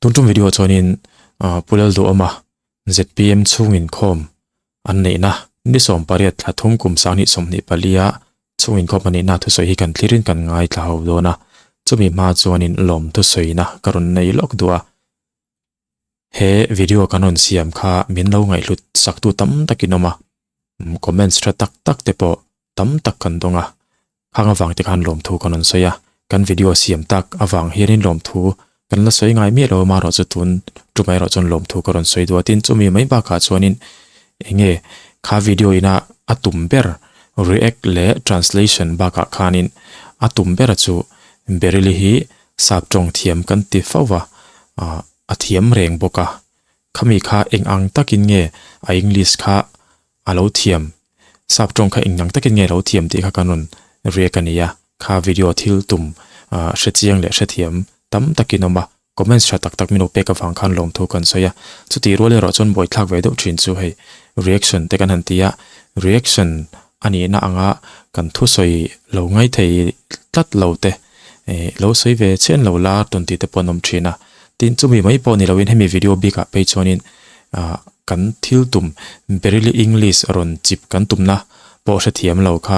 Tun tum video chuanin Pu Lalduhawma zpm chhung inkhawm an neihna ni 18 thla thum kum 2024 a chhung inkhawm an neihna thusawi hi kan thlirin kan ngaithla ho dawn a, chumi hma chuanin lawm thusawina ka rawn nei lawk duh a. He video kan rawn siam kha min lo ngaihhlut saktu tam takin awm a, comments tha tak tak te pawh tam tak kan dawng a, Khang avang te khan lawmthu kan rawn sawi a, kan video siam tak avang hianin lawmthu kan la sawi ngai miah lo a, amaherawh chu tun tumah erawh chuan lawmthu ka rawn sawi duh a, tin chumi mai bakah chuanin eng nge kha video ina a tum ber react leh translation bakah khanin a tum bera chu Beryl-i hi sap tawng thiam kan ti fo va, a thiam reng bawk a, khami kha eng ang takin nge a English kha a lo thiam, sap tawng kha eng ang takin nge a lo thiam tih kha kan rawn react a ni a, kha video thil tum hre chiang leh hre thiam tam takin awm a, comments tha tak tak min lo pek avang khan lawmthu kan sawi a, chutih rual erawh chuan buaithlak ve deuh thin chu hei reaction te kan han ti a, reaction a nihna anga kan thusawi lo ngaithei tlat lo te lo sawi ve chian lo la tawn tih te pawh an awm thin a, tin chumi mai pawh ni loin hemi video bikah phei chuanin ah kan thil tum Beryl English rawn chip kan tumna pawh hrethiam lo kha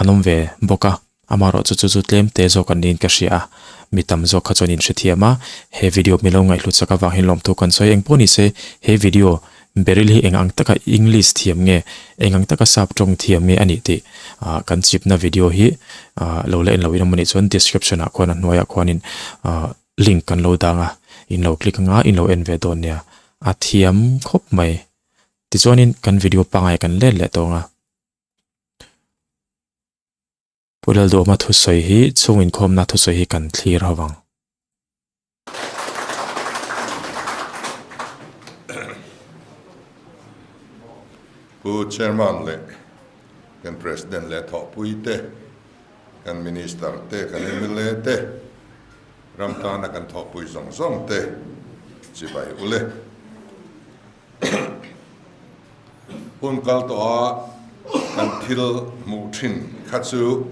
an awm ve bawk a, amaherawh chu chu chu tlem te zawk an niin ka hria a, mi tam zawk kha chuan in hrethiam a, he video milo ngaihhlut sak avang hian lawmthu kan sawi engpawh ni se he video Beryl hi eng ang taka English thiam nge eng ang taka sap tawng thiam nge a nih tih ah kan chipna video hi ah lo la en lo in awm anih chuan description ah khuan a hnuaiah khuanin ah link kan lo dang a, in lo click anga in lo en ve dawn nia, a thiam khawp mai. Tichuanin kan video pangngai kan let leh tawng a. Pu Lalduhawma thusawi hi chhung inkhawmna thusawi hi kan thlir ho vang. Pu Chairman leh kan President leh thawhpui te, kan Minister te, kan mla te, Ram tana kan thawhpui zawng zawng te chibai u le. Hun kal tawh a kan thil hmuh thin kha chu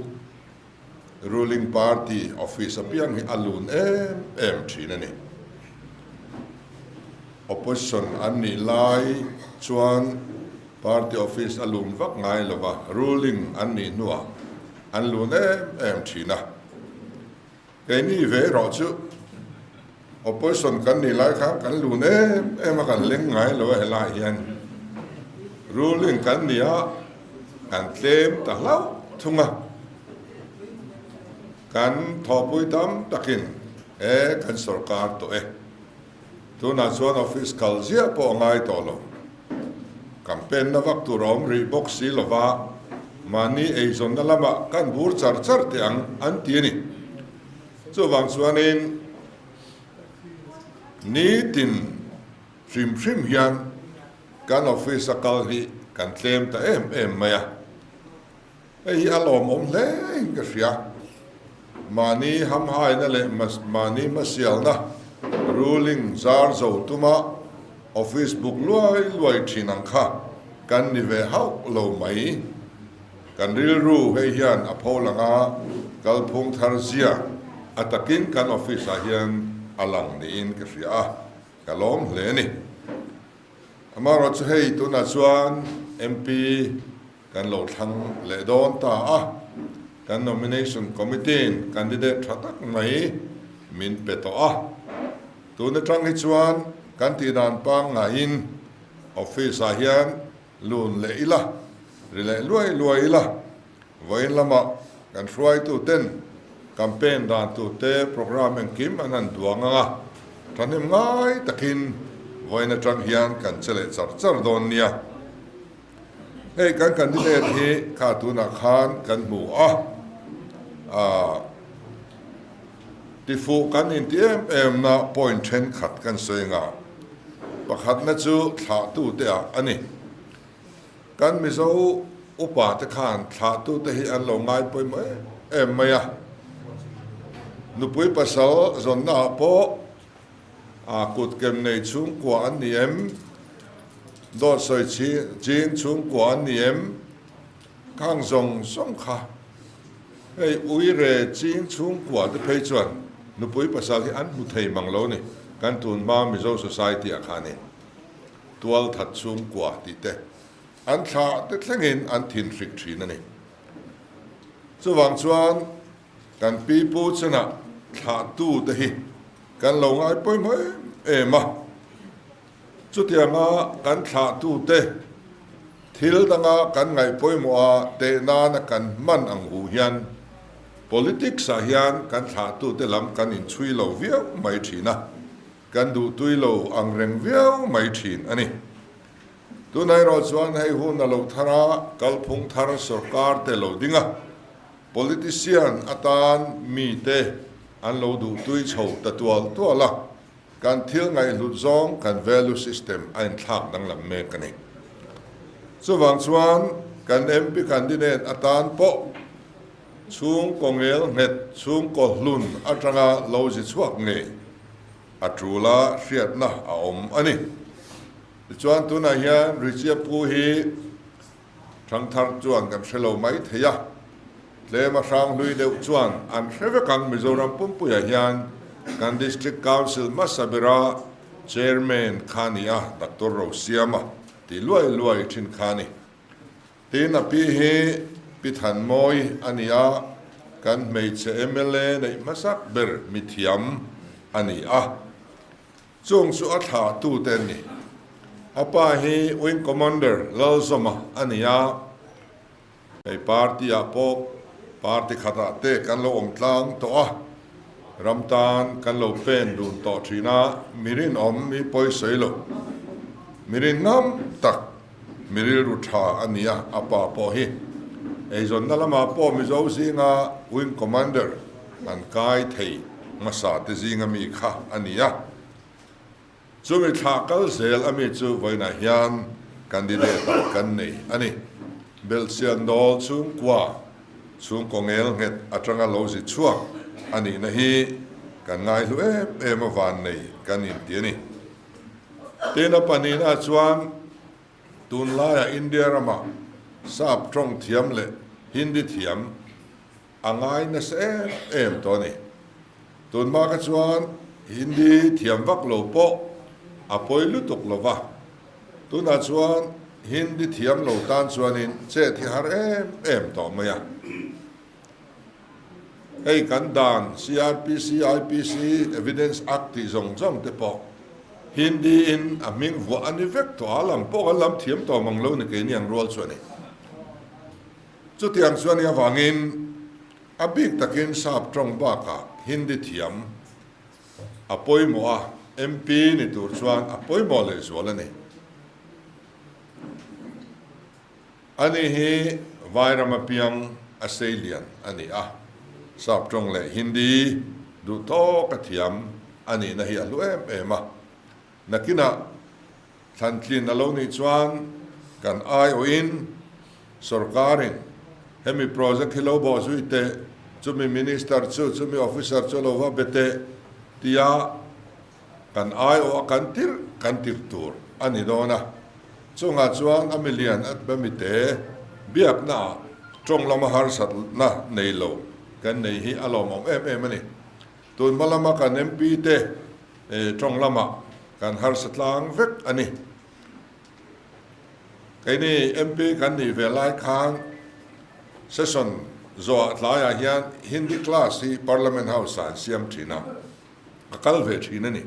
ruling party office apiang hi a lun em em thin a ni. Opposition an nih lai chuan party office a lun vak ngai lo va, ruling an nih hnuah an lun em em thin a. Keini ve erawh chu opposition kan nih lai khan kan lun em em a, kan leng ngai lo a helaiah hian ruling kan ni a, kan tlem ta hlauh thung a, kan thawhpui tam takin e kan sorkar tawh e. Tunah chuan office kal ziah pawh a ngai tawh lo. Campaign na vak tur a awm rih bawk si lova, mahni eizawnna lamah kan bur char char teh ang an ti a ni. Chuvang chuanin nitin hrim hrim hian kan office a kal hi kan tlem ta em em mai a. Hei hi a lawmawm hle in ka hria. Mahni hamhaina leh mahni hmasialna ruling zar zo tuma office buk luai luai thin ang kha kan ni ve hauh lo mai. Kan rilru hei hian a pho lang a, kalphung thar zia a takin kan office ah hian a lang niin ka hria a, ka lawm hle a ni. Amaherawhchu hei tunah chuan MP Kan lo thlang leh dawn ta a, kan Nomination Committee-in candidate tha tak mai min pe tawh a. Tun atang hi chuan kan tih dan pangngaiin office-ah hian lun leh ila, ri leh luai luai ila, vawiin lamah kan hruaituten campaign dan turte programme engkim an han duang ang a, thahnem ngai takin vawiin atang hian kan che leh char char dawn nia. Hei kan candidate hi kha tunah khan kan hmu a, ah tifuh kan inti em em na point thenkhat kan sawi anga, pakhatna chu thlahtute ah a ni. Kan Mizo upa te khan thlahtute hi an lo ngai pawimawh em em mai a, nupui pasal zawnna ah pawh ah kutkem nei chhungkua an ni em? Dawt sawi ching chhungkua an ni em? Khang zawng zawng kha hei ui re ching chhungkua te phei chuan nupui pasal hi an hmu thei mang lo ni. Kan tunhma Mizo Society ah khanin tualthat chhungkua tih te an thlah te thlengin an thinhrik thin a ni. Chuvang chuan kan pi pu chenah thlahtu te hi kan lo ngai pawimawh em em a. Chutianga kan thlahtu te thil danga kan ngaih pawimawh a teh nana kan hman ang hu hian politics ah hian kan thlahtu te lam kan inchhui lo viau mai thin a, kan duhtui lo ang reng viau mai thin a ni. Tunah erawh chuan hei hun a lo thar a, kalphung thar sorkar te lo ding a, politician atan mite an lo duhtui chho ta tual tual a, kan thil ngaihhlut zawng kan value system a inthlak danglam mek a ni. Chuvang chuan kan MP candidate atan pawh chhungkaw ngel nghet, chhungkaw hlun atanga lo zi chhuak ngei a tul a hriatna a awm a ni. Tichuan tunah hian Richie Pu hi Thangthar chuan kan hre lo mai thei a, tlem a hrang hlui deuh chuan an hre vek ang Mizoram pumpuiah hian kan District Council hmasa bera Chairman kha ni a, Doctor Rosiama ti luai luai thin kha a ni. Tin a pi hi Pi Thanmawi a ni a, kan hmeichhe mla neih hmasak ber mithiam a ni a. Chung chu a thlah tu te an ni. A pa hi Wing Commander Lalzawma a ni a, hei party ah pawh party khatah te kan lo awm tlang tawh a, ram tan kan lo pen dun tawh thin a, mi rinawm mi pawisawi lo, mi rin ngam tak, mi rilru tha a ni a, a pa pawh hi eizawnna lamah pawh Mizo zinga Wing Commander an kai thei hmasa te zinga mi kha a ni a. Chumi thlah kal zel a mi chu vawiinah hian candidate ah kan nei a ni. Belhchian dawl chhungkua, chhungkaw ngel nghet atanga lo zi chhuak a nihna hi kan ngaihlu em em a vannei kan inti a ni. Tin a pahnihna chuan tunlaiah India ramah sap tawng thiam leh Hindi thiam a ngai nasa em em tawh a ni. Tunhma kha chuan Hindi thiam vak lo pawh a pawi lutuk lo va, tunah chuan Hindi thiam lo tan chuanin chet hi har em em tawh mai a. Hei kan dan CRPC, IPC, Evidence Act tih zawng zawng te pawh Hindi in a hming vuah a ni vek tawh a, a lam pawh kan lam thiam tawh mang lo ni keini ang rual chu a ni. Chutiang chuan i avangin a bik takin sap tawng bakah Hindi thiam a pawimawh a, MP ni tur chuan a pawimawh lehzual a ni. Ani hi Vairam apiang a seilian a ni a, sap tawng leh Hindi duh tawk a thiam a nihna hi a hlu em em a. Nakinah thlantlin a lo nih chuan kan aiawhin sorkarin hemi project hi lo bawh zui teh, chumi minister chu, chumi officer chu lo va be teh tia Kan aiawh a kan tirh kan tirh tur a ni dawn a, chungah chuan a milian a mite biakna ah tawng lama harsatna nei lo kan nei hi a lawmawm em em a ni. Tun hma lama kan MP te tawng lamah kan harsa tlang vek a ni. Keini MP kan nih ve lai khan session zawhah tlaiah hian Hindi class hi Parliament House ah an siam thin a. a kal ve thin a ni.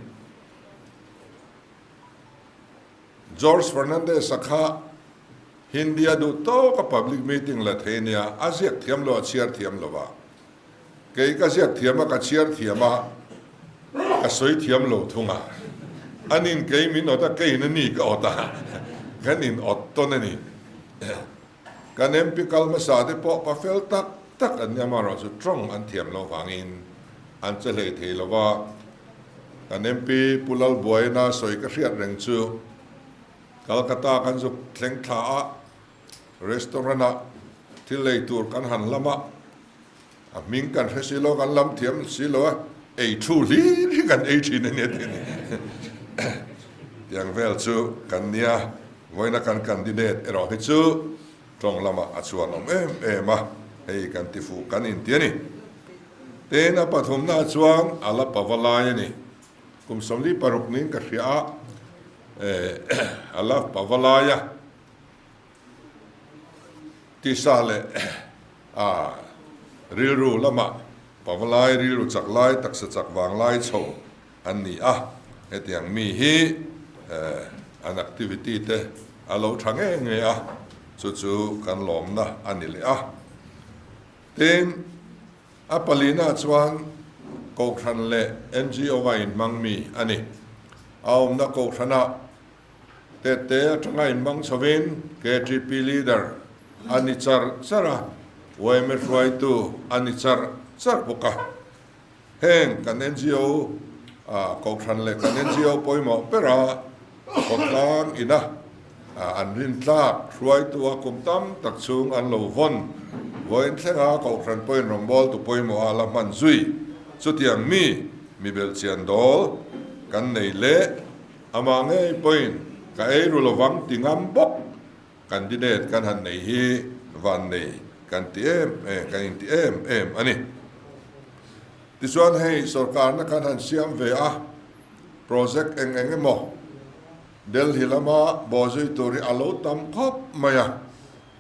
George Fernandes-a kha Hindi a duh tawk a public meeting la thei nia, a ziak thiam lo, a chhiar thiam lo va. Kei ka ziak thiam a, ka chhiar thiam a, ka sawi thiam lo thung a. Anin kei min awt a, keiin a ni ka awt a, kan in awt tawn a ni. Kan MP kal hmasa te pawh pa fel tak tak an ni amaherawhchu tawng an thiam loh vangin an che hlei thei lo va. Kan MP Pu Lalbuaina sawi ka hriat reng chu Calcutta kan zuk thleng thla a, restaurant ah thil lei tur kan han lam a, a hming kan hre si lo, kan lam thiam si lo a, ei thu hlir hi kan ei thin a nia tih a ni. Tiang vel chu kan nia. Vawiina kan candidate erawh hi chu tawng lamah a chuan awm em em a, hei kan ti fuh kan inti a ni. Tin, a pathumnaah chuan a la pava lai a ni. Kum 46 niin ka hria a, a la pava lai a, tisa leh a rilru lamah pava lai, rilru chak lai, taksa chak vang lai chho an ni a. Hetiang mi hi an activity te a lo tha nge nge a, chu chu kan lawmna a ni leh a. Tin, a palina chuan Kohhran leh NGO a inhmang mi a ni. A awmna Kohhranah tette atanga inhmang chhovin KTP leader a ni char char a, yma hruaitu a ni char char bawk a. Heng kan NGO Kohhran leh kan NGO pawimawh bera khawtlang ina an rintlak hruaitu a kum tam tak chhung an lo vawn. Vawiin thlenga Kohhran pawhin rawngbawltu pawimawh a la hman zui. Chutiang mi mi belhchian dawl kan nei leh amah ngei pawhin ka ei ru lovang ti ngam bawk. Candidate kan han nei hi van nei kan ti em em, kan inti em em a ni. Tichuan hei sorkarna kan han siam ve a, project eng eng emaw Delhi lama bawhzui tur hi a lo tam khawp mai a,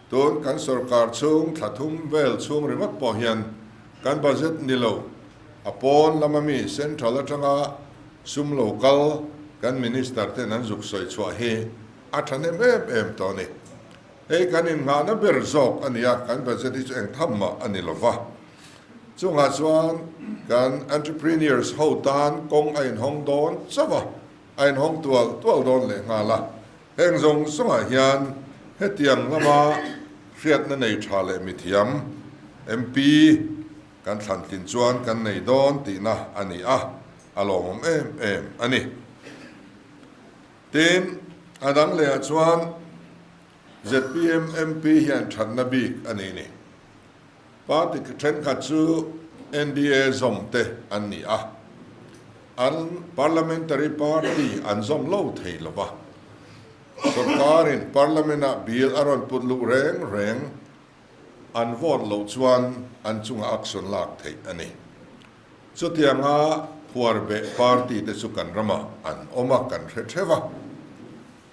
tun kan sorkar chhung thla thum vel chhung ringawt pawh hian kan budget ni lo, a pawn lama mi central atanga sum lo kal kan minister ten an zuk sawi chhuah hi A thahnem em em tawh a ni. Hei kan innghahna ber zawk a ni a, kan budget hi chu eng tham mah a ni lo va. Chungah chuan kan entrepreneurs ho tan kawng a inhawng dawn chauh a, a inhawng tual tual dawn leh nghal a. Heng zawng zawngah hian hetiang lama hriatna nei tha leh mithiam MP kan thlantlin chuan kan nei dawn tihna a ni a, a lawmawm em em a ni. Tin, a dang lehah chuan zpm MP hian thatna bik a nei ni. Party thenkhat chu NDA zawm te an ni a, an parliamentary party an zawm lo thei lo va. Sorkarin parliament-ah bill a rawn put luh reng reng an vote loh chuan an chunga action lak theih a ni. Chutianga phuar beh party te chu kan ramah an awm a, kan hre theuh a.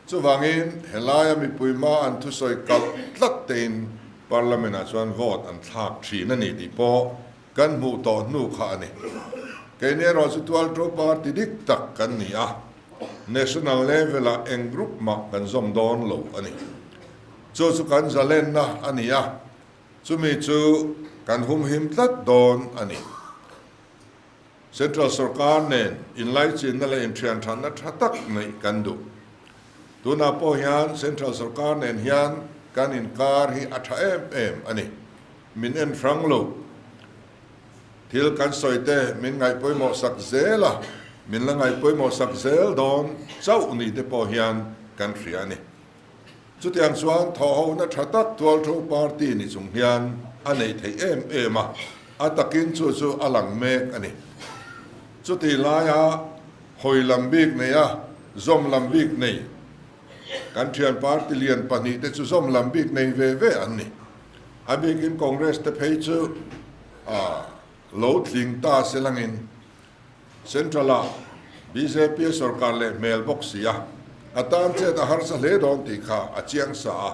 Chuvangin helaia mipui hma an thusawi kalh tlat tein Parliament ah chuan vote an thlak thin a ni tih pawh kan hmuh tawh hnu kha a ni. Keini erawh chu tualto party dik tak kan ni a, national level ah eng group mah kan zawm dawn lo a ni. Chu chu kan zalenna a ni a, Chumi chu kan humhim tlat dawn a ni. Central sorkar nen inlaichinna leh inthianthanna tha tak neih kan duh. Tunah pawh hian Central sorkar nen hian kan inkar hi a tha em em a ni. Min en hrang lo. Thil kan sawi te min ngaihpawimawh sak zel a, min la ngaihpawimawh sak zel dawn chauh ni te pawh hian kan hria a ni. Chutiang chuan thawhhona tha tak tualtho party ni chung hian a neih theih em em a, a takin chu chu a lang mek a ni. Chutih laia hawi lam bik nei a, zawm lam bik nei kan thian party lian pahnihte chu zawm lam bik nei ve ve an ni. A bikin Congress te phei chu a lo tling ta se langin Central-ah bjp sorkar leh hmel bawk si a, a tan chet a harsa hle dawn tih kha a chiang sa a.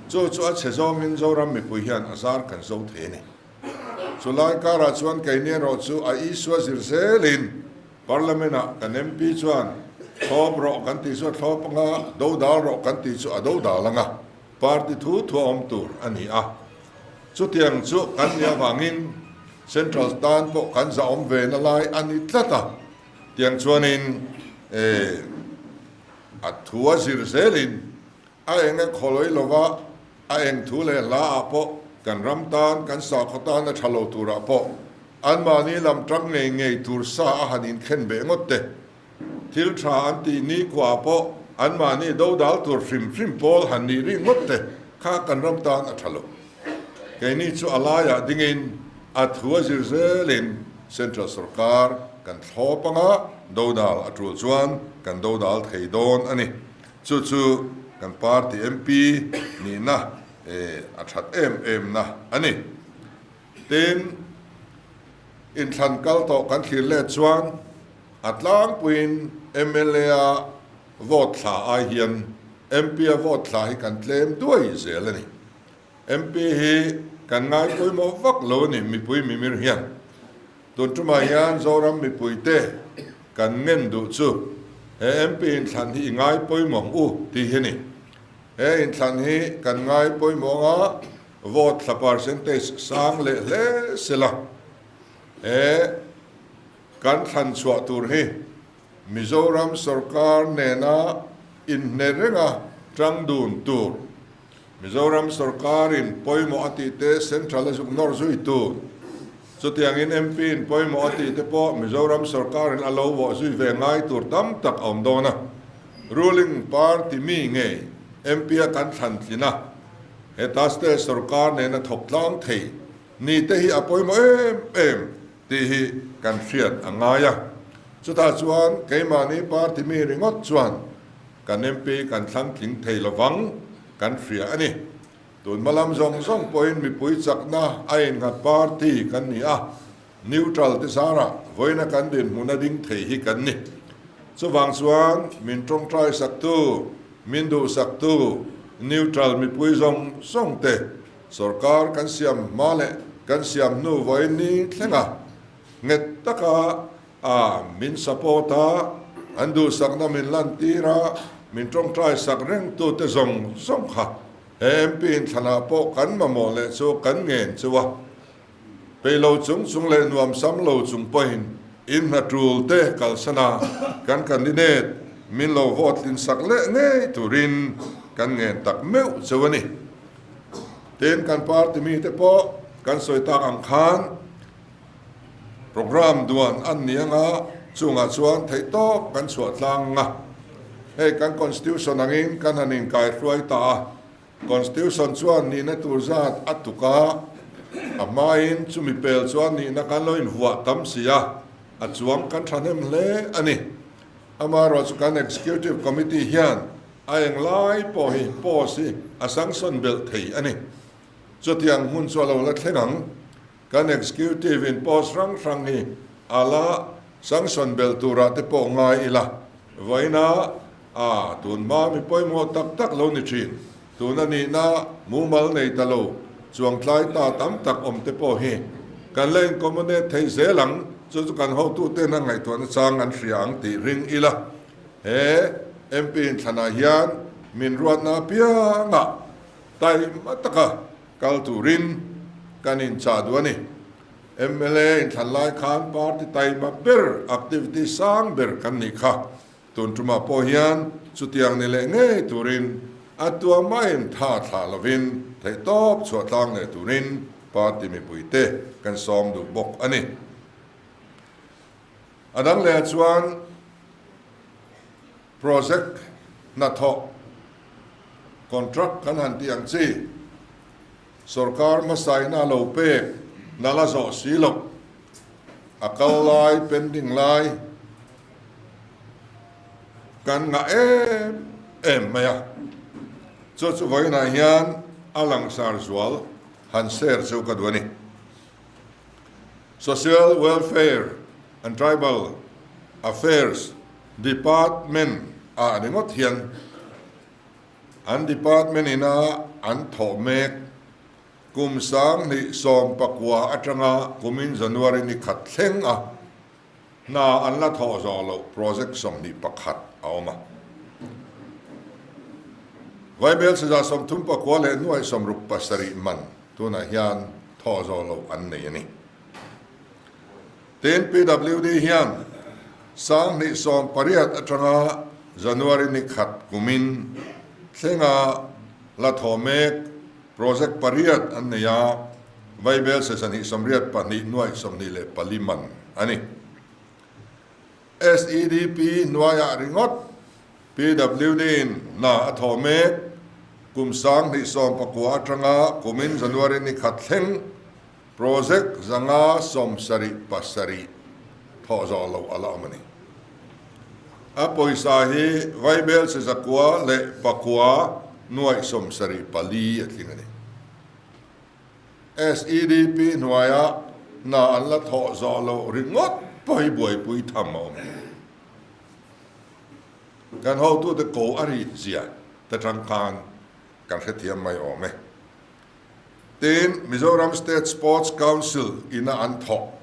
Chu chu a chhe zawngin Zoram mipui hian a zar kan zo thei a ni. Chu lai karah chuan keini erawh chu a Isua zir zelin Parliament-ah kan MP chuan thlawp rawh kan tih chu a thlawp anga, dodal rawh kan tih chu a dodal anga, party thu thu a awm tur a ni a. Chutiang chu kan nih avangin Central tan pawh kan zahawm ve na lai a ni tlat a, tiang chuanin a thu a zir zelin a eng a khawlawi lova, a eng thu leh hla ah pawh kan ram tan, kan sakhaw tan a tha lo turah pawh anmahni lam tang ngei ngei tur sa a han inkhen beh ngawt te. Thil tha an tih ni kuah pawh anmahni dodal tur hrim hrim pawl han nih ri ngawt te kha kan ram tan a tha lo. Keini chu a laiah dingin a thu a zir zelin Central sorkar kan thlawp anga dodal a tul chuan kan dodal thei dawn a ni. Chu chu kan party MP nihna a that em em na a ni. Tin, inthlan kal tawh kan thlir let chuan. A tlangpuiin mla a vote thla ai hian MP a vote thla hi kan tlem duai zel a ni. MP hi kan ngai pawimawh vak lo a ni mipui mimir hian. Tun tumah hian Zoram mipuite kan ngen duh chu he MP inthlan hi i ngai pawimawh ang u tih hi a ni. He inthlan hi kan ngai pawimawh anga vote thla percentage sang leh hle sela he kan thlan chhuah tur hi Mizoram sorkar nena inhne renga tang dun tur Mizoram sorkarin pawimawh a tih te Central a zuk nawr zui tur. Chutiangin MP in pawimawh a tih te pawh Mizoram sorkarin a lo vawh zui ve ngai tur tam tak a awm dawn a. Ruling party mi ngei MP a kan thlan tlin a, heta state sorkar nena thawk tlang thei ni te hi a pawimawh em em tih hi kan hriat a ngai a. Chutah chuan keimahni party mi ringawt chuan Kan MP kan thlang tling thei lovang kan hria a ni. Tun hma lam zawng zawng pawhin mipui chakna a innghat party kan ni a, neutral te zarah vawiina kan dinhmun a ding thei hi kan ni. Chuvang chuan min tawngtai saktu, min duhsaktu neutral mipui zawng zawng te sorkar kan siam hma leh kan siam hnu vawiin ni thlenga nghet taka A, min support a, an duhsakna min lantir a, min tawngtai sak reng tute zawng zawng kha he MP inthlanah pawh kan mamawh leh chu kan ngen chu a. Peih lo chung chung leh nuam sam lo chung pawhin in hna tul te kalsan a, kan candidate min lo vote tlin sak leh ngei turin kan ngen tak meuh cheu a ni. Tin, kan party mite pawh kan sawi tak ang khan, Programme duan an ni anga chungah chuan theihtawp kan chhuah tlang a. Hei kan Constitution angin kan han inkaihruai ta a, Constitution chuan nihna tur zat a tuk a, a hmain chumi pel chuan nihna kan lo invuah tam si a, a chuang kan thahnem hle a ni. Amaherawhchu chu kan Executive Committee hian a englai pawh hi post hi a sanction belh thei a ni. Chutiang hmun chu a lo la thleng ang. Kan Executive in post hrang hrang hi a la sanction belh turah te pawh ngai ila, vawiina a tun hma mi pawimawh tak tak lo ni thin, tuna nihna mumal nei ta lo chuangtlai ta tam tak awm te pawh hi kan la incommodate thei zel ang, chu chu kan hotuten a ngaihtuahna chang an hria ang tih ring ila, he MP inthlanah hian min ruatna apiangah taima taka Kal turin kan inchah duh a ni. Mla inthlan lai khan party taima ber, activity sang ber kan nih kha. Tun tumah pawh hian chutiang ni leh ngei turin a tua maiin tha thlah lovin theihtawp chhuah tlang leh turin party mipuite kan sawm duh bawk a ni. A dang lehah chuan Project hnathawh contract kan han tih ang chi, sorkar hmasaina lo pek na la zawh si loh, a kal lai pending lai kan ngah em em mai a, chu chu vawiinah hian a langsar zual han share chu ka duh a ni. Social Welfare and Tribal Affairs Department ah ringawt hian an department ina an thawh mek kum 2019 atanga kumin January ni khat thleng a hna an la thawh zawh loh project 21 a awm a. Vaibel saza 39 leh nuai 67 man tunah hian thawh zawh loh an nei a ni. Tin, PWD hian 2018 atanga January ni khat kumin thlenga la thaw mek project pariat an nei a, Vaibel sesahnih 84 nuaih 24 man a ni. SEDP hnuaiah ringawt PWD-in hna a thawh mek kum 2019 atanga kumin January ni khat thleng Project 577 thawh zawh loh a la awm a ni. A pawisa hi Vaibel Sezakua leh Pakua nuaih 74 a tling a ni. SEDP hnuaia hna an la thawh zawh loh ringawt pawh hi buaipui tham a awm. Kan hotute ko a rit zia te tang khan kan hrethiam mai awm e. Tin, Mizoram State Sports Council ina an thawk.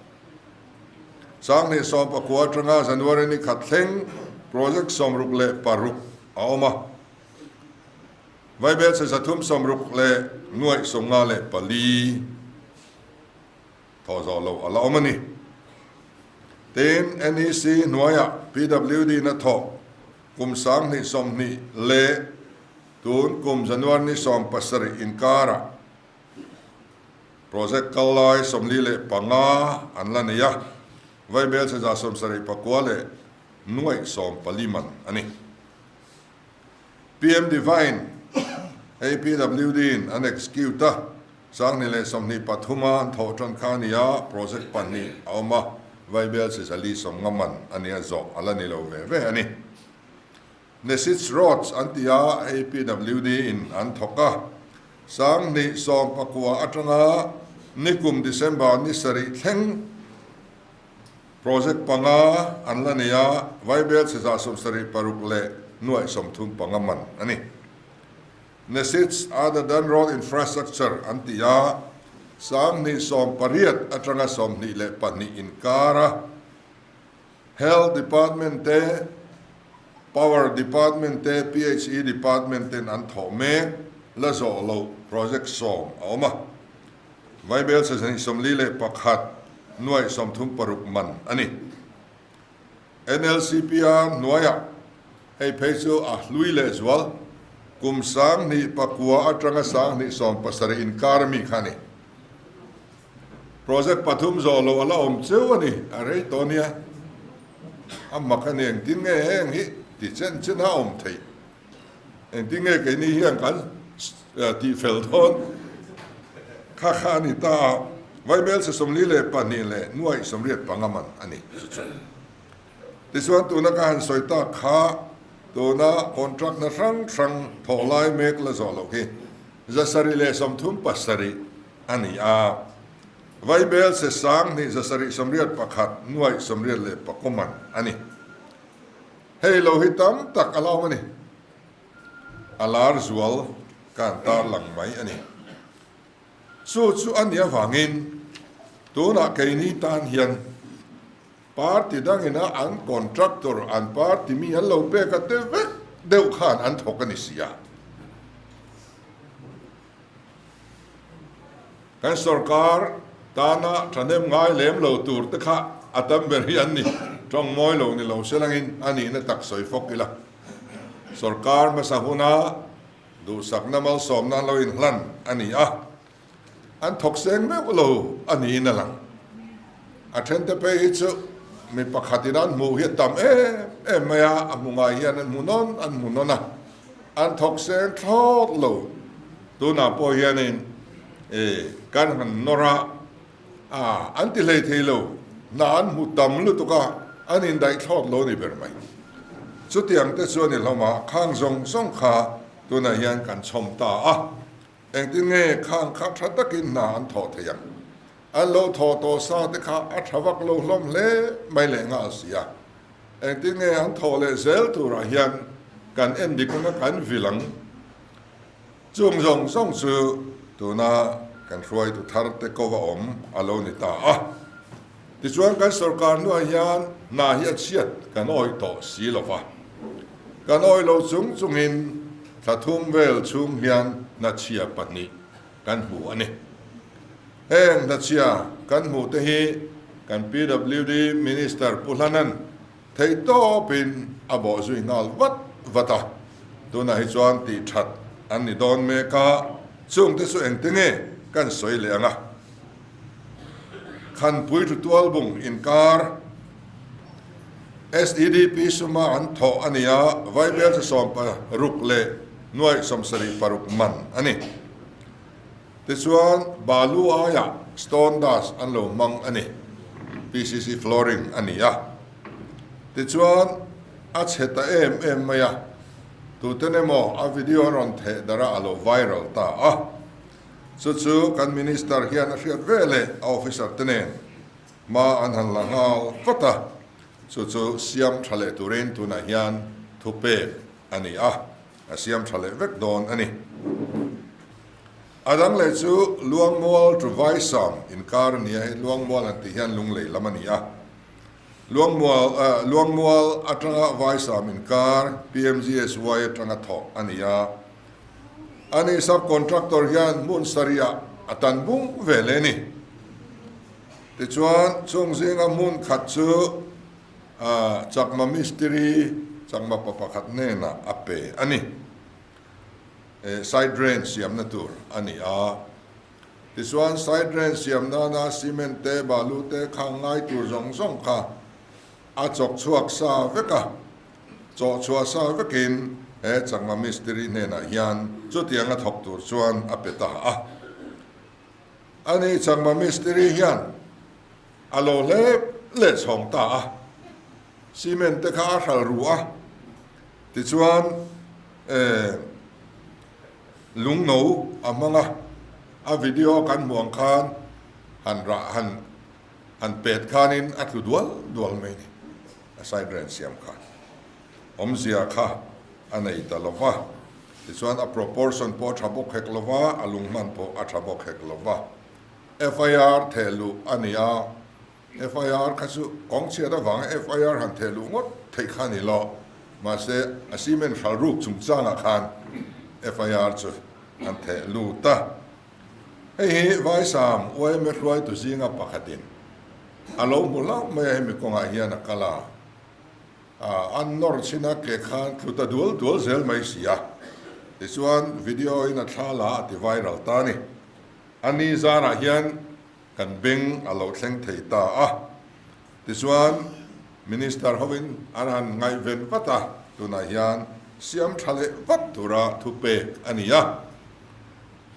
2019 atanga January ni khat thleng project 66 a awm a. Vaibelchhe 360 leh 54 thawh zawh loh a la awm a ni. Tin, NEC hnuaiah PWD na thawk kum 2020 leh tun kum January ni 17 inkarah project kal lai 45 an la nei a, vaibelchhe 74% man a ni. PM Devine, hei PWD in an execute a, 2023 a an thawh tan kha a ni a, project pahnih a awm a, vaibelchhe 450 man a nia zawh a la ni lo ve ve a ni. Nesits Roads an ti a, hei PWD in an thawk a, 2019 atanga nikum December ni sarih thleng project panga an la nei a, vaibelchhe 76 leh 35 man a ni. Nesits other than road infrastructure an ti a, 2018 atanga 22 inkara Health Department te, Power Department te, PHE Department ten an thawh mek la zawh loh project 10 a awm a. Vaibelchhe 241 nuaih36 man a ni. NLCPR hnuaiah hei phei chu a hlui leh zual kum 2009 atanga 2017 inkar mi kha a ni. Project pathum zawh loh a la awm cheu a ni, a rei tawh nia. A mak a ni, engtin nge heng hi ti chen chen a awm theih? Engtin nge keini hian kan tih fel dawn? Kha kha a ni ta a, Vaibelchhe 42 leh 85 man a ni chu chu. Tichuan tuna ka han sawi tak kha tuna contract hna hrang hrang thawh lai mek la zawh loh hi 737 a ni a. Vaibelchhe 2781 nuaih84 man a ni. Hei lo hi tam tak a la awm a ni. A lar zual kan tarlang mai a ni. Chu chu a nih avangin tunah keini tan hian party dangina an contractor an party mi an lo pek a te vek deuh khan an thawk a ni si a. Kan sorkar tana thahnem ngai lem lo tur te kha a tam ber hi an ni. Tawng mawi lo ni lo se langin a nihna tak sawi fawk ila. Sorkar hmasa huna duhsakna malsawmna an lo inhlan a ni a, an thawk seng meuh lo a niin a lang. A thente phei hi chu mi pakhatin an hmuh hi a tam em em mai a, a hmu ngai hian an hmu nawn an hmu nawn a, an thawk seng thlawt lo. Tunah pawh hianin kan han nawr a, a an ti hlei thei lo, hna an hmu tam lutuk a, an indaih thlawt lo ni ber mai. Chutiang te chuan i hlawm a, khang zawng zawng kha tunah hian kan chhawm ta a, engtin nge khang kha tha takin hna an thawh thei ang? An lo thawh tawh sa te kha a tha vak lo hlawm hle mai leh nghal si a, engtin nge an thawh leh zel turah hian kan en dik anga kan vil ang? Chung zawng zawng chu tuna kan hruaitu thar te ko va awm a lo ni ta a. Tichuan kan sorkar hnuah hian hna hi a chhiat kan awih tawh si lo va. Kan awih lo chung chungin thla thum vel chhung hian hna chhia pahnih kan hmu a ni. Heng hna chhia kan hmuh te hi kan PWD Minister Pu Hlanan Theihtawpin a bawh zui nghal vat vat a, tunah hi chuan tih that an ni dawn mek a, chungte chu engte nge kan sawi leh ang a? Khanpui thu tualbung inkar SEDP suma an thawh a ni a, Vaibelchhe 16 leh 76 man a ni. Tichuan balu aiah stone dust an lo hmang a ni, PCC flooring a ni a. Tichuan a chhe ta em em mai a, tuten emaw a video an rawn theh darh a, a lo viral ta a. Chu chu kan Minister hian a hriat ve leh a officer te nen hma an han la nghal vat a, chu chu siam tha leh turin tunah hian. thupek a ni a, a siam tha leh vek dawn a ni. A dang leh chu Luangmual to Vaisam inkar a ni a, hei Luangmual han tih hian Lunglei lam a ni a. Luangmual Luangmual atanga Vaisam inkar PMGSY atanga thawh a ni a. Ani sub-contractor hian hmun sarihah a tan bung ve leh a ni. Tichuan chung zinga hmun khat chu Chakma mistiri Chakma pa pakhat hnenah a pe a ni. Side drain siamna tur a ni a. Tichuan side drain siam nana cement te, balu te kha ngai tur zawng zawng kha a chawk chhuak sa vek a. Chawh chhuah sa vekin he Chakma mistiri hnenah hian chutianga thawk tur chuan a pe ta a. Ani Chakma mistiri hian a lo hlep leh chhawng ta a. Cement te kha a hral ru a. Tichuan lungno a hmang a, a video kan hmuh ang khan han rah han han pet khanin a tlu dual dual mai a ni, a side drain siam khan awmzia kha a nei ta lo va, tichuan a proportion pawh a tha bawk hek lo va, a lung hman pawh a tha bawk hek lo va, FIR theh luh a ni a. FIR kha chu kawng chhiat avanga FIR han theh luh ngawt theih kha a ni lo. Mahse, a cement hral ruk chungchangah khan FIR chu an theh lut a. Hei hi Vaisam yma hruaitu zinga pakhatin a lo hmu hlauh mai a, hemi kawngah hian a kal a, an nawr chhin a ke khan tlu ta dual dual zel mai si a. Tichuan, video in a thla la a ti viral ta a ni. A ni zarah hian Kan beng a lo thleng thei ta a. Tichuan, Minister hovin an han ngaihven vat a, tunah hian siam tha leh vat tura thupek a ni a.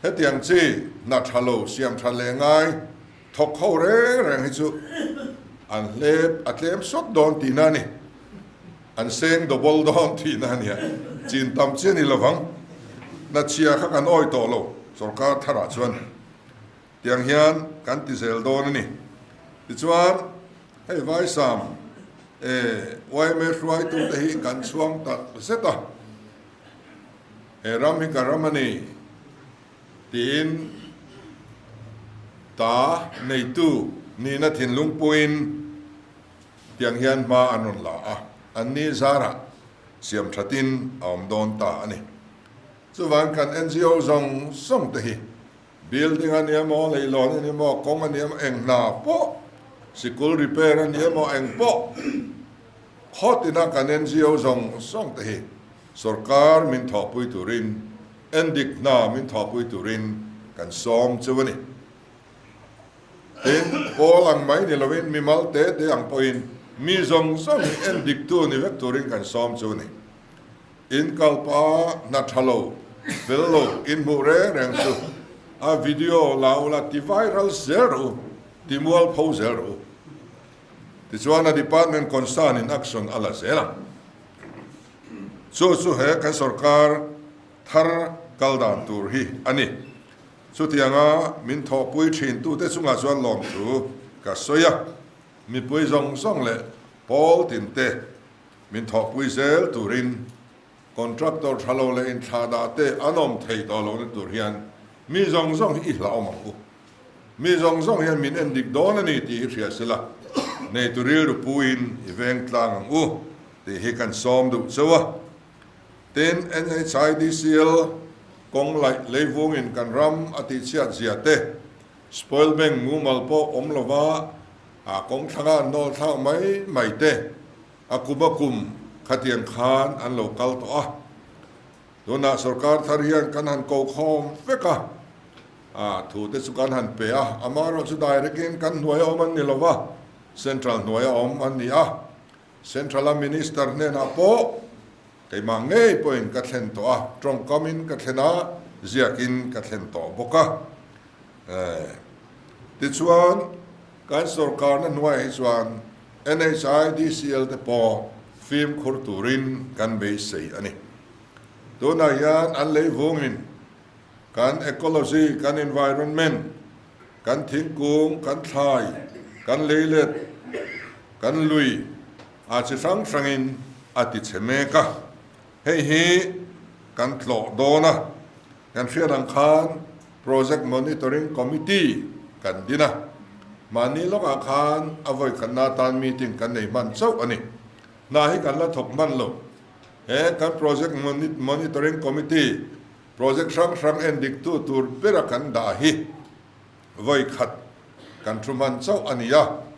Hetiang chi hna tha lo siam tha leh ngai thawk ho reng reng hi chu an hlep a tlem sawt dawn tihna a ni. An seng double dawn tihna a nia. Chin tam chi a ni lovang. Hna chhia kha kan awi tawh lo sorkar tharah chuan. Tiang hian kan ti zel dawn a ni. Tichuan, hei Vaisam e yma hruaitute hi kan chhuang tak zet a, he ram hi ka ram a ni tiin ta neitu nihna thinlung puiin tiang hian hma an rawn la a, anni zarah siam thatin a awm dawn ta a ni. Chuvang kan NGO zawng zawng te hi Building a ni emaw, leilawn a ni emaw, kawng a ni emaw, eng hna pawh, sikul repair a ni emaw, eng pawh khaw tina kan NGO zawng zawng te hi sorkar min thawhpui turin, endik hna min thawhpui turin kan sawm cheu a ni. Tin, pawl ang mai ni lovin mimal te te ang pawhin mi zawng zawng hi endiktu ni vek turin kan sawm cheu a ni. In kalpa hna tha lo, fel lo in hmuh reng reng chu a video la ula ti viral zel rawh u, ti mual pho zel rawh u. Tichuan a department concern in action a la zel ang. Chu chu he kan sorkar thar kal dan tur hi a ni. Chutianga min thawhpui thin tute chungah chuan lawmthu ka sawi a, mipui zawng zawng leh pawl tinte Min thawhpui zel turin contractor tha lo leh inthlah te an awm thei tawh lohna tur hian mi zawng zawng hi i hlauhawm ang u. Mi zawng zawng hian min en dik dawn a ni tih hi hria sela, neitu rilru puiin i veng tlang ang u tih hi kan sawm duh cheu a. Tin, NHIDCL kawng laih leivungin kan ram a tihchhiat zia te, spoil bank mumal pawh awm lova a kawng thlanga an nawl thlak mai mai te, A kum a kum khatiang khan an lo kal tawh a, tunah sorkar thar hian kan han ko khawm vek a, a thu te chu kan han pe a, amaherawhchu direct in kan hnuaia awm an ni lo va, central hnuaia awm an ni a, central a minister hnenah pawh keimah ngei pawhin ka thlen tawh a, tawngkamin ka thlen a, ziakin ka thlen tawh bawk a. Tichuan kan sorkarna hnuaiah hi chuan NHIDCL te pawh fimkhur turin kan beisei a ni. Tunah hian an lei vungin kan ecology, kan environment, kan thingkung, kan thlai, kan leilet, kan lui a chi hrang hrangin a ti chhe mek a. Hei hi kan tlawh dawn a, kan hriat ang khan Project Monitoring Committee kan din a, mahni lawkah khan a vawi khatna atan meeting kan nei hman chauh a ni. Hna hi kan la thawk hman lo. He kan Project Monitoring Committee project hrang hrang en diktu tur bera kan dah hi vawi khat kan thu hman chauh a ni a.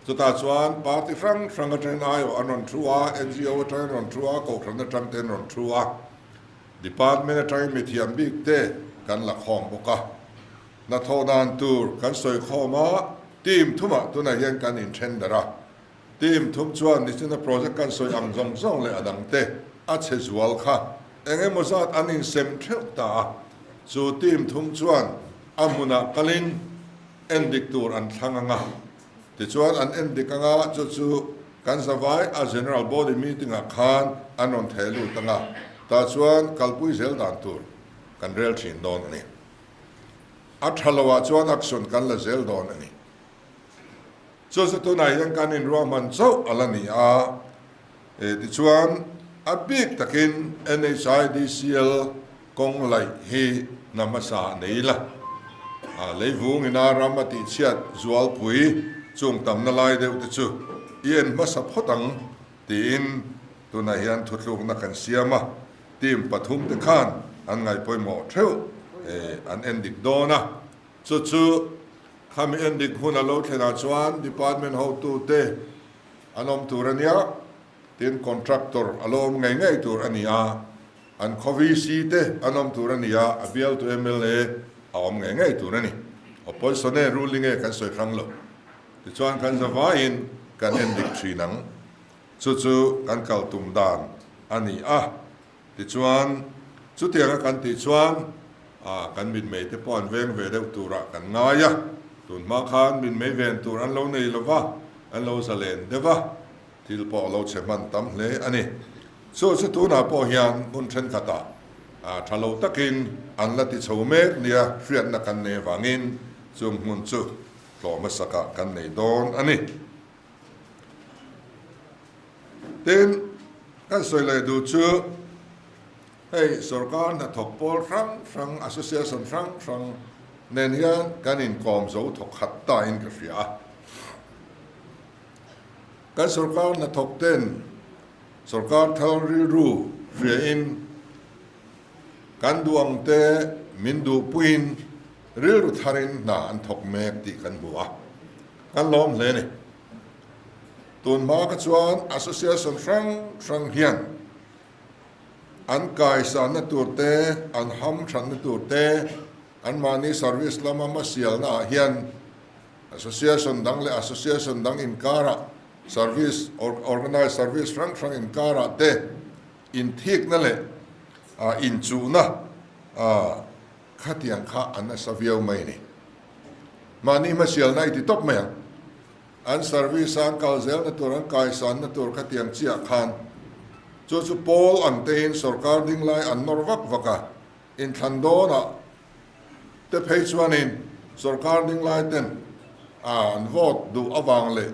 Chutah chuan party hrang hrang atangin aiawh an rawn thu a, NGO atangin rawn thu a, kohhran atang te an rawn thu a. Department atangin mithiam bik te kan la khawm bawk a. Hnathawh dan tur kan sawi khawm a, team thumah tunah hian kan inthen darh a. Team thum chuan nichina project kan sawi ang zawng zawng leh a dang te a chhe zual kha eng emaw zat an insem theuh ta a. Chu team thum chuan a hmunah kalin endik tur an thlang ang a. Tichuan an endik ang a, chu chu kan zavai a General Body meeting ah khan an rawn theh lut ang a, tah chuan kalpui zel dan tur kan rel thin dawn a ni. A tha lo ah chuan action kan la zel dawn a ni. Chu chu tunah hian kan inruahman chauh a la ni a, tichuan a bik takin NHIDCL kawng laih hi hna hmasa nei ila, leivung ina ram a tihchhiat zualpui chung tamna lai deuh te chu i en hmasa phawt ang tiin tunah hian thutlukna kan siam a, team pathum te khan an ngaihpawimawh theuh an endik dawn a, chu chu Khami endik hun a lo thlenah chuan department hotute an awm tur a nia, tin contractor a lo awm ngei ngei tur a ni a, an khaw VC te an awm tur a ni a, a bialtu mla a awm ngei ngei tur a ni. Opposition e ruling e kan sawi hrang lo. Tichuan kan zavaiin kan endik thin ang. Chu chu kan kal tum dan a ni a. Tichuan, chutianga kan tih chuan kan mitmei te pawh an veng ve deuh turah kan ngai a, tun hma khan mitmei ven tur an lo nei lo va, an lo zalen deuh a, thil pawh a lo chhe hman tam hle a ni. Chu chu tunah pawh hian hmun thenkhatah tha lo takin an la ti chho mek nia hriatna kan nei avangin chung hmun chu tlawh hmasakah kan nei dawn a ni. Tin, kan sawi leh duh chu hei sorkar hnathawk pawl hrang hrang, association hrang hrang nen hian kan inkawm zo thawk khat ta in ka hria a. Kan sorkar hnathawk ten sorkar thar rilru hria in kan duh ang te min duhpuiin rilru tharin hna an thawk mek tih kan hmu a, kan lawm hle a ni. Tun hma kha chuan association hrang hrang hian an kaisanna tur te, an hamthanna tur te, anmahni service lama hmasialna ah hian association dang leh association dang inkarah service organize service hrang hrang inkarah te inthikna leh inchuhna khatiang kha a nasa viau mai a ni. Mahni hmasialna i ti tawp mai ang. An service a an kal zelna tur, an kaisanna tur khatiang chiah khan chu chu pawl ang tein sorkar ding lai an nawr vak vak a, inthlan dawnah te phei chuanin sorkar ding lai ten an vote duh avang leh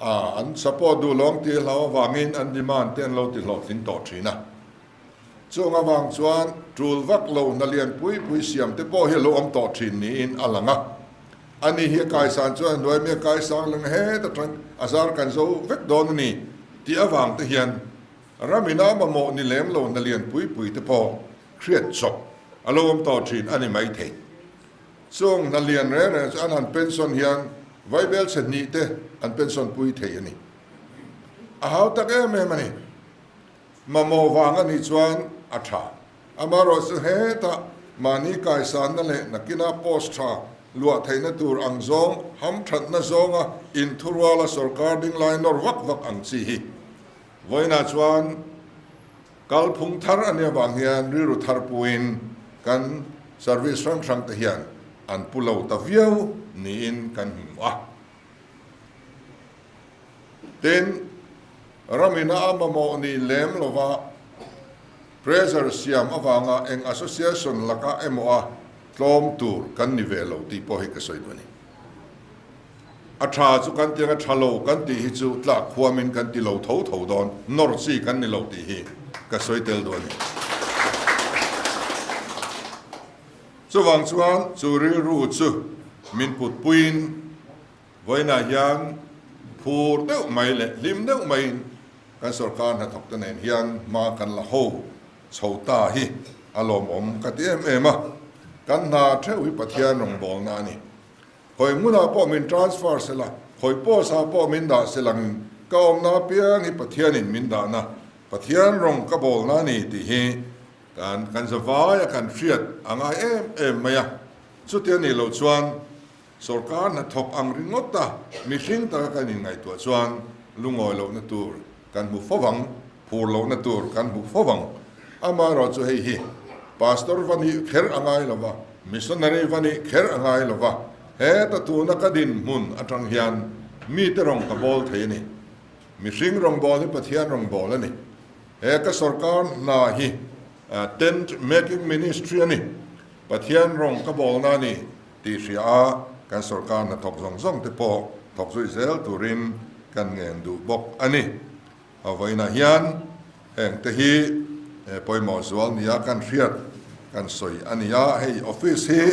an support duh lawng tih hlau avangin an demand te an lo ti hlawhtling tawh thin a. Chung avang chuan tul vak lo hna lian pui pui siam te pawh hi a lo awm tawh thin niin a lang a. Ani hi a kaisan chuan a hnuai mi a kaisang leng het atang a zar kan zo vek dawn a ni tih avang te hian ram ina mamawh ni lem lo hna lian pui pui te pawh hriat chawp a lo awm tawh thin a ni maithei. Chung hna lian reng reng chu an han pension hian vaibel chhe hnih te an pension pui thei a ni. A hau tak em em a ni. Mamawh vang a nih chuan a tha. Amaherawhchu chu hetah mahni kaisanna leh nakina post tha luah theihna tur ang zawng, hamthatna zawnga inthuruala sorkar ding lai nawr vak vak ang chi hi vawiinah chuan kalphung thar a nih avang hian rilru thar puin kan service hrang hrang te hian an pu lo ta viau niin kan hmu a. Tin, ramina a mamawh ni lem lova pressure siam avanga eng association laka emaw a tlawm tur kan ni ve lo tih pawh hi ka sawi duh a ni. A tha chu kan tiang a tha lo kan tih hi chu tlak khuamin kan ti lo tho tho dawn, nawr chi kan ni lo tih hi. ka sawi tel duh a ni. Chuvang chuan chu rilru chu min putpuiin vawiinah hian phur deuh mai leh hlim deuh maiin kan sorkar hnathawkte nen hian hma kan la ho chho ta hi a lawmawm ka ti em em a. Kan hna theuh hi Pathian rawngbawlna a ni. Khawi hmunah pawh min transfer sela, khawi post ah pawh min dah selangin ka awmna apiang hi Pathianin min dahna, Pathian rawng ka bawlna a ni tih hi kan kan zavaia kan hriat a ngai em em mai a. Chuti a nih loh chuan sorkar hnathawk ang ringawt a mihring taka kan inngaihtuah chuan lungawi lohna tur kan hmu fo vang. Phur lohna tur kan hmu fo ang. Amaherawhchu hei hi Pastor va nih kher a ngai lo va, Missionary va nih kher a ngai lo va, heta tuna ka dinhmun atang hian mite rawng ka bawl thei a ni. Mihring rawngbâwl hi Pathian rawngbâwl a ni. He ka sorkar hna hi Tent Making Ministry a ni. Pathian rawng ka bawlna a ni tih hria a, kan sorkar hnathawk zawng zawng te pawh thawk zui zel turin kan ngen duh bawk a ni. A vawiinah hian heng te hi pawimawh zual nia kan hriat kan sawi a ni a, hei office hi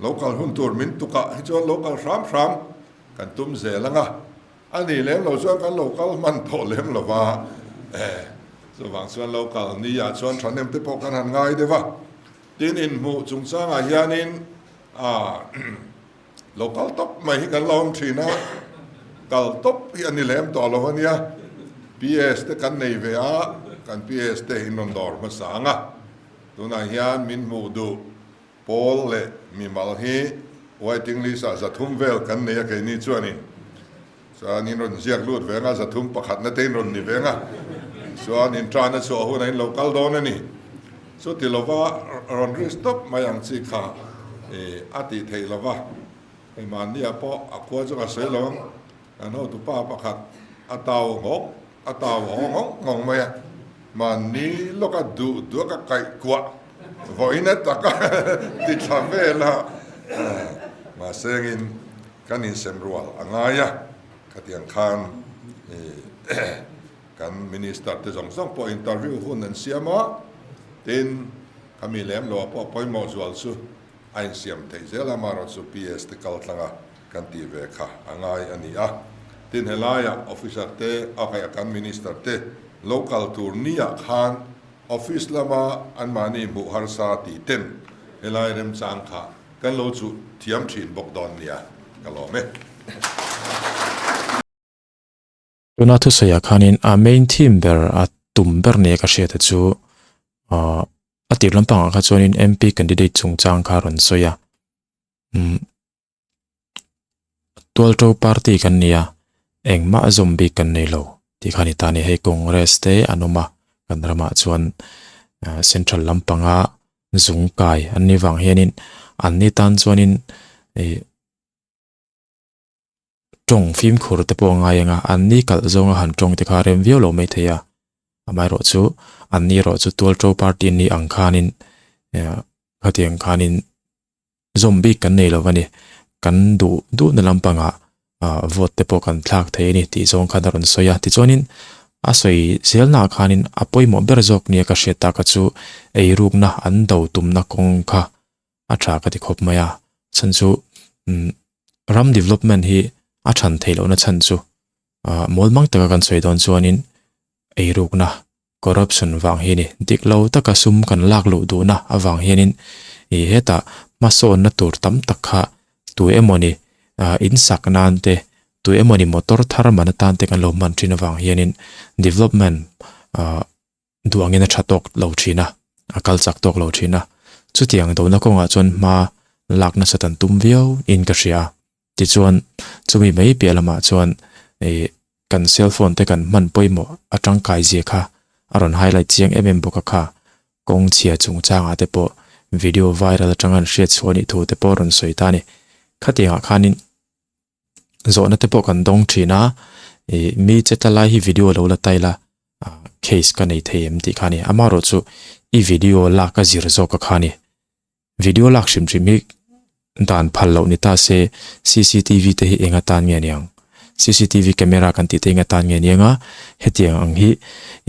lo kal hun tur min tukah hi chuan lo kal hram hram kan tum zel ang a, a nih lem lo chuan kan lo kal hman tawh lem lo va, chuvang chuan lo kal ni ah chuan thahnem te pawh kan han ngai deuh a, tin inhmuh chungchangah hianin Lo kal tawp mai hi kan la awm thin a, kal tawp hi a ni lem tawh lo a nia. PS te kan nei ve a, kan PS te in rawn dawr hmasa ang a. Tunah hian min hmuh duh pawl leh mimal hi waiting list ah 300 vel kan nei a keini chuanin. Chuan in rawn ziak lut ve ang a, 300 pakhatna te in rawn ni ve ang a. Chuan in tan a chhuah hunah in lo kal dawn a ni. Chuti lova rawn risk tawp mai ang chi kha a tih theih lova, hei mahnia pawh a khua chu ka sawi lo ang, kan hotupa pakhat a tau nghawk a tau haw nghawng nghawng mai a, mahni lawka duh duh a ka kaih kuah vawiin a taka ti thla vel a, mahse engin kan insem rual a ngai a, khatiang khan Kan Minister te zawng zawng pawh interview hun an siam a, tin khami lem lo ah pawh pawimawh zual chu a insiam theih zel a, amaherawhchu PS te kal tlang a kan tih ve kha a ngai a ni a. Tin helaiah officer te a kaih a kan Minister te lo kal tur ni ah khan office lama anmahni hmuh harsa tih ten helai remchang kha kan lo chuh thiam thin bawk dawn nia ka lawm e. Tuna thusawiah khanin a main theme ber a tum ber nia ka hriat chu ahh a tir lampangah kha chuanin MP candidate chungchang kha a rawn sawi a umm tualto party kan ni a engmah zawm bik kan nei lo tih kha a ni ta a ni hei congress te an awm a kan ramah chuan ahh central lampanga zung kai an nih vang hianin an ni tan chuanin ih. Tawng fimkhur te pawh a ngai ang a, an ni kalh zawnga han tawng te kha rem viau lo mai thei a, amaherawh chu an ni erawh chu tualto party an nih ang khanin khatiang khanin zawm bik kan nei lo a ni, kan duh duhna lampangah vote te pawh kan thlak thei a ni tih zawng khan a rawn sawi a, tichuanin a sawi zelnaah khanin a pawimawh ber zawk nia ka hriat taka chu eirukna an do tumna kawng kha a tha ka ti khawp mai a, chhan chu umm ram development hi a than theih lohna chhan chu ah mawl mang taka kan sawi dawn chuanin eirukna corruption vang hi a ni dik lo taka sum kan lak luh duhna avang hianin ih hetah hmasawnna tur tam tak kha tu emawni ah in sak nan te tu emawni motor thar man atan te kan lo hman thin avang hianin development ah. duh angin a tha tawk lo thin a, a kal chak tawk lo thin a. Chutiang dona kawngah chuan hma lak nasat an tum viau in ka hria a. Tichuan, chumi mai piah lamah chuan ih kan cell phone te kan hman pawimawh a tangkai zia kha a rawn highlight chiang em em bawk a kha. Kawng chhia chungchangah te pawh video viral atanga an hriat chhuah anih thu te pawh a rawn sawi ta a ni. Khatiangah khanin zawhna te pawh kan dawng thin a, ih mi che tla lai hi video lo la tail a, case ka nei thei em tih kha a ni. Amaherawh chu i video lak a zir zawk a kha a ni. Video lak hrim hrim hi dan phal loh ni ta se cctv te hi eng atan nge aniang? Cctv camera kan tih te eng atan nge aniang a? Hetiang ang hi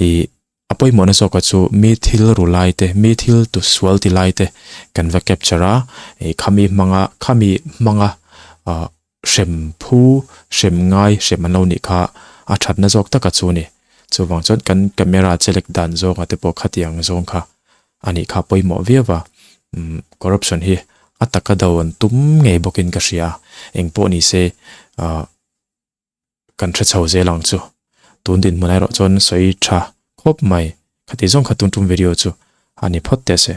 ih. A pawimawhna zawka chu mi thil ru lai te, mi thil tu sual ti lai te kan va capture a, ih khami hmanga khami hmanga ah hrem phu, hrem ngai, hrem an lo nih kha a thatna zawk taka chu a ni. Chuvang chuan kan camera chelek dan zawnga te pawh khatiang zawng kha a nih kha pawimawh viau a, umm corruption hi a taka do an tum ngei bawkin ka hria a, engpawh ni se ah. Kan hre chho zel ang chu. Tun dinhmun erawh chuan sawi tha khawp mai. Khati zawng kha tun tum video chu a ni phawt teh se.